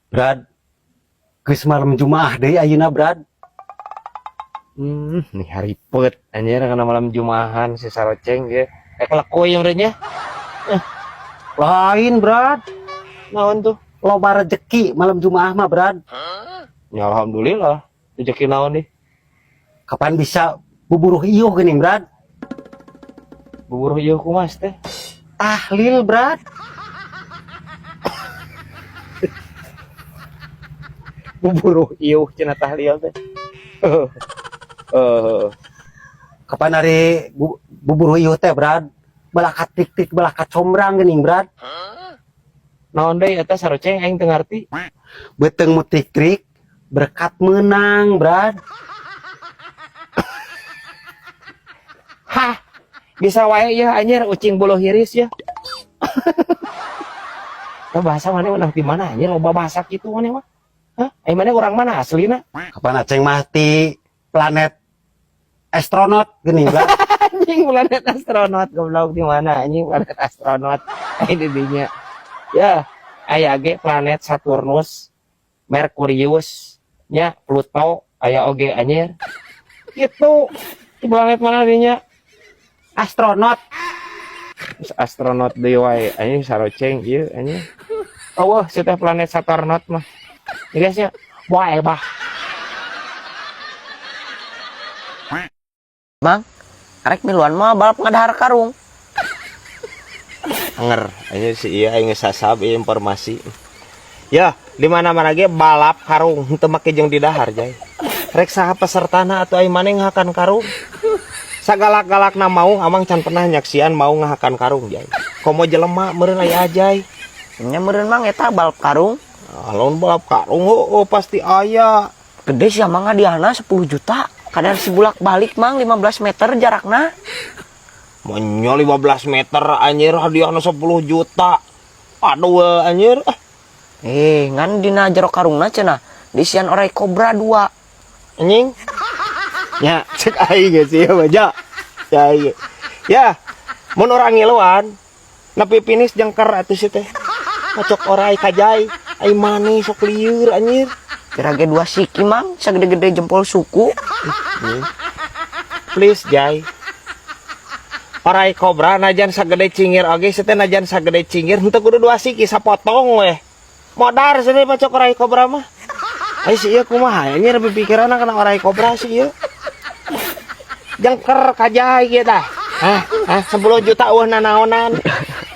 Brad, geus malam Jumaah deui ayeuna, Brad. Nih haripet anjir kana malam Jumahan si saroceng ge. Rek lekuy nya. Lain, Brad. Naon tuh? Loba rezeki malam Jumaah mah, Brad. Ya alhamdulillah. Rezeki naon nih? Kapan bisa buburuh iuh geuning, Brad? Buburuh ieu kumaha teh? Tahlil, Brad. Buburuh ieu cenah tahlil teh. Eh, Kapan hari buburuh iuh teh, Brad? Belah ka tik-tik, belah ka combrang geuning, Brad. Naon deui eta saroceng aing teu ngarti. Beuteung mu tik-tik, berkat menang, Brad. Hah, bisa wae ya anjir ucing bulu hiris ya. Nah, bahasa mana menang di mana anjir loba bahasa kitu mana mah. Hah? Ai mana orang mana aslina? Kapan aceng mah ti planet astronot geuning, Brad. Anjing planet astronot goblok di mana anjing planet astronot. Ai di dinya. Ya, aya ge planet Saturnus, Merkurius, nya Pluto, aya oge anjir. Gitu. Di planet mana dinya? Astronot. Terus astronot deui wae anjing saroceng ieu anjing. Oh, si teh planet Saturnot mah. Ya guys ya. Wae bah. Bang, arek miluan mah balap ngadahar karung. Anger, anjir si ieu aing geus sasab ieu informasi. Ya, di mana-mana ge balap karung henteu make jeung didahar jay. Rek saha pesertana atuh aing maneh ngahakan karung. Sagalak-galakna maung amang can pernah nyaksian maung ngahakan karung jay. Komo jelema meureun aya ajay. Nya meureun mang eta balap karung. Ah, lamun balap karung heueuh pasti aya. Gede sih mang hadiahna 10 juta. Kadar si bulak-balik mang 15 meter jarakna. Manya 15 meter anjir hadiahna 10 juta. Aduh anjir. Ngan dina jero karungna cenah diisian orai kobra 2. Anjing. Ya, cek aing ge sih baja. Ya aing. Ya, mun urang ngiluan nepi finish jengker atuh si teh. Ngacok orai kajai, ai maneh sok lieur anjir. Kira ge 2 siki mang sagede-gede jempol suku. Anjing. Please jai. Orai kobra najan sagede cingir oge si teh najan sagede cingir henteu kudu 2 siki sapotong weh. Modar si teh pacok orai kobra mah. Ai si ieu kumaha anjir pikiranna kana orai kobra si ieu. Jengker kajai kieu tah. Hah, hah 10 juta eueuh nanaonan.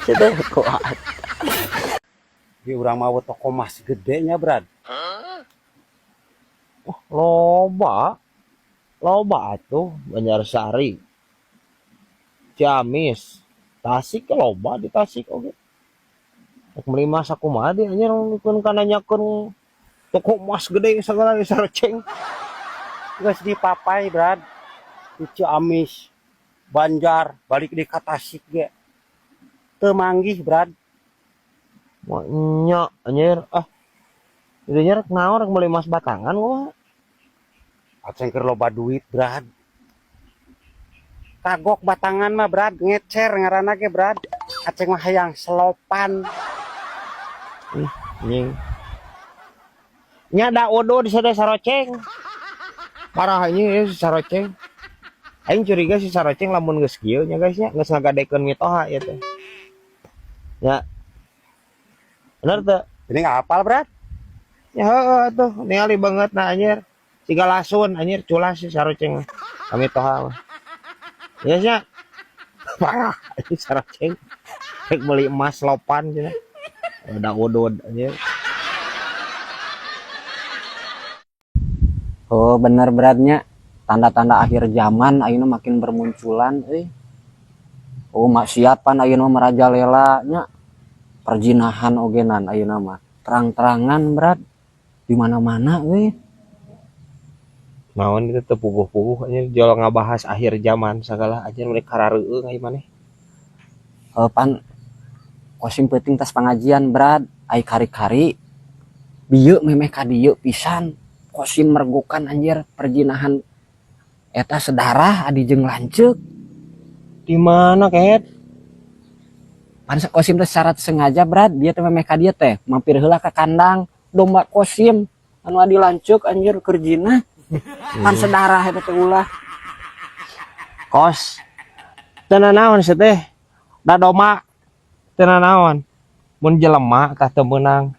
Si teh kuat. Di urang mah toko emas gede nya, Brad. Oh, loba. Loba atuh Banjarsari. Ciamis, Tasik loba di Tasik oge. Rek meuli emas sakumaha di anjir keun kana nyakeun toko emas gede sagala sareceng. Geus dipapai, Brad. Di Ciamis, Banjar, balik di ka Tasik ge. Teu manggih, Brad. Nya anjir ah. Ieu nya rek naon rek meuli emas batangan kumaha? Aceng keur loba duit, Brad. Kagok batangan mah, Brad, ngecer ngaranna ge, Brad. Aceng mah hayang selopan. Ih, anjing. Nya da udo di sada saroceng. Parah anjing ieu si saroceng. Aing curiga si saroceng lamun geus kieu nya guys nya geus ngagadekeun mitoha ieu teh. Ya. Bener teu? Ini nggak hafal, Brad? Ya heueuh atuh, ningali banget na anjir. Siga lasun anjir culas si saroceng mah. Ka mitoha mah. Ya nya. Parah anjir saroceng. Rek meuli emas lopan cenah. Udah udud anjir. Oh bener Bradnya, tanda-tanda akhir zaman ayeuna makin bermunculan euy. Oh maksiat pan ayeuna mah merajalela nya. Perjinahan ogenan ayeuna mah terang-terangan Brad di mana-mana euy. Naon itu teu puguh-puguh anjir jol ngabahas akhir zaman sagala anjir mereka karareueung ai maneh. Pan kosim peuting tas pengajian Brad, ai kari-kari bieu memeh ka dieu pisan. Kosim mergokan anjir perjinahan eta sedarah adi jeung lanceuk. Di mana ket? Pan kosim teh secara sengaja Brad, dia teh memeh ka dieu teh mampir heula ka kandang. Domba Kosim anu adi lanceuk anjir keur jinah. Pan sedarah eta teh ulah. Kos. Teu naon sih teh. Da domba teu naon. Mun jelema tah teu meunang.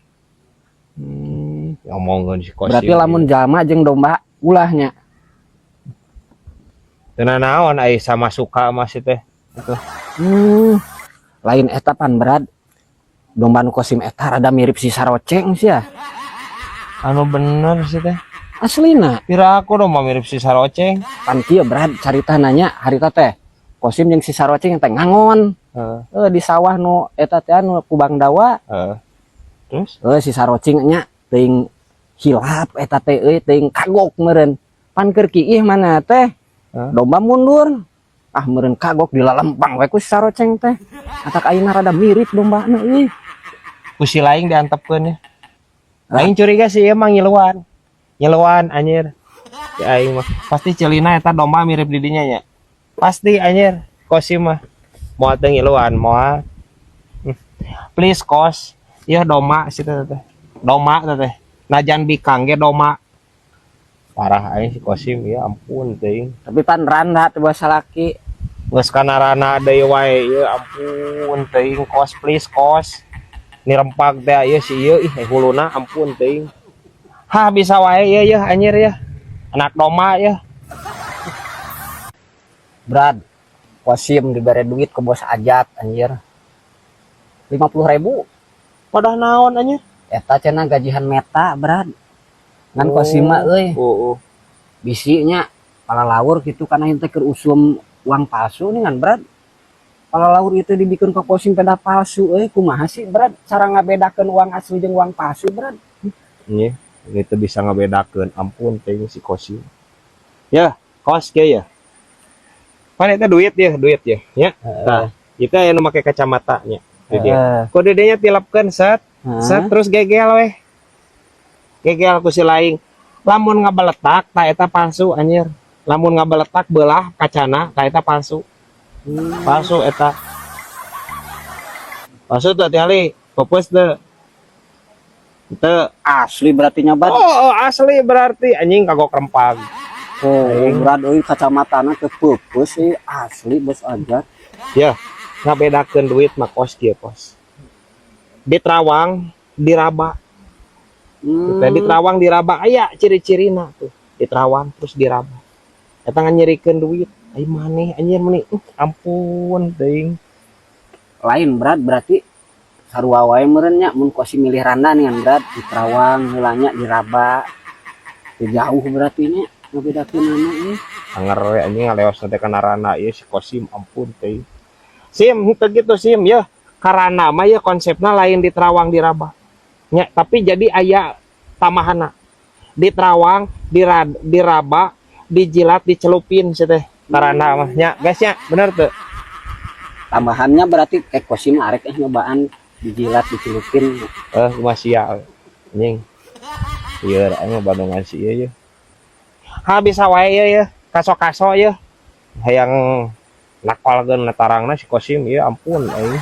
Ngomongkeun si Kosim. Berarti lamun jalma jeung domba ulahnya. Teu naon ai sama suka mah sih teh. Itu. Lain eta pan, Brad. Domba nu Kosim eta rada mirip si Saroceng sih ya. Anu bener sih teh. Aslina. Pira aku domba mirip si Saroceng. Pan kieu, Brad, carita nanya harita teh. Kosim jeung si Saroceng teh ngangon. Heeh. Eh, di sawah nu eta teh anu Kubang Dawa. Heeh. Terus? Eh, si Saroceng nya teuing hilap eta teh euy, teuing kagok meureun. Pan keur kiih mana teh. Hah? Domba mundur. Ah, meureun kagok dilalempang we ku si Saroceng teh. Atak ayeuna rada mirip dombana euy. Ku si laing diantepkeun ya. Aing curiga sih emang ngiluan. Ngiluan anjir. Ya aing mah pasti celina eta domba mirip di dinya nya. Pasti anjir. Kosim mah. Moal teu ngiluan, moal. Please, Kos. Ieu domba sih teh teh. Domba teh teh. Najan bikang ge domba. Parah aing si Kosim ya ampun teuing. Tapi pan randa teh buah salaki. Geus kana rana deui wae ya ampun teuing. Kos, please, Kos. Nirempag teh ieu si ieu, ih huluna, ampun teuing. Hah, bisa wae ieu ya anjir ya. Anak domba ya. Brad, Kosim dibere duit ke bos Ajat anjir. 50 ribu. Wadah naon anjir? Eta cenah gajihan meta, Brad. Ngan Kosim mah euy, Oh. bisinya palalaur gitu karena teh keur usum uang palsu nih kan, Brad. Palalaur itu dibikin ke Kosim peda palsu euy, kumaha sih, Brad, cara ngabedakeun uang asli jeung uang palsu, Brad? Iya, itu bisa ngebedakeun, ampun teuing si Kosim. Ya, Kos kieu ya. Pan eta duit ya, duit ya. Ya. Nah, itu aya nu make kacamata nya. Di dia. Ku dedenya tilapkeun set, set terus gegel weh. Gegel ku si laing. Lamun ngabeletak tah eta palsu anjir. Lamun ngabeletak belah kacana tah eta palsu. Palsu eta. Palsu tuh tingali, pupus teu. Teu. Asli berarti nya, Brad. Oh, asli berarti anjing kagok rempag. Oh, Brad euy, kacamatana teu peupeus euy, asli bos Ajat. Ya, ngabedakeun duit mah kos kieu, Kos. Di Terawang, diraba. Teh di Terawang diraba aya ciri-cirina tuh. Di Terawang terus diraba. Eta nganyirikeun duit. Ai maneh anjir meuni ampun teuing. Lain, Brad, berarti sarua wae meureun nya mun Kosim milih randa nih kan, Brad, di Terawang heula nya diraba. Teu jauh berarti nya ngabedakeunana euy. Anger we anjing ngaleos teh kana rana ieu si Kosim, ampun teuing. Sim, henteu gitu Sim ya. Karana mah ya konsepna lain di Terawang diraba. Nya, tapi jadi aya tamahana. Di Terawang, diraba, dijilat, dicelupin sih teh. Karana mah nya, guys nya, bener tuh. Tambahannya berarti kayak Kosim arek nyobaan dijilat dicelupin. Eh, masih ya anjing. Iya, aing mah bandungan si ieu ya. Ha, bisa wae ieu ya, kaso-kaso ya. Hayang nakalkeun tarangna si Kosim ieu, ampun aing.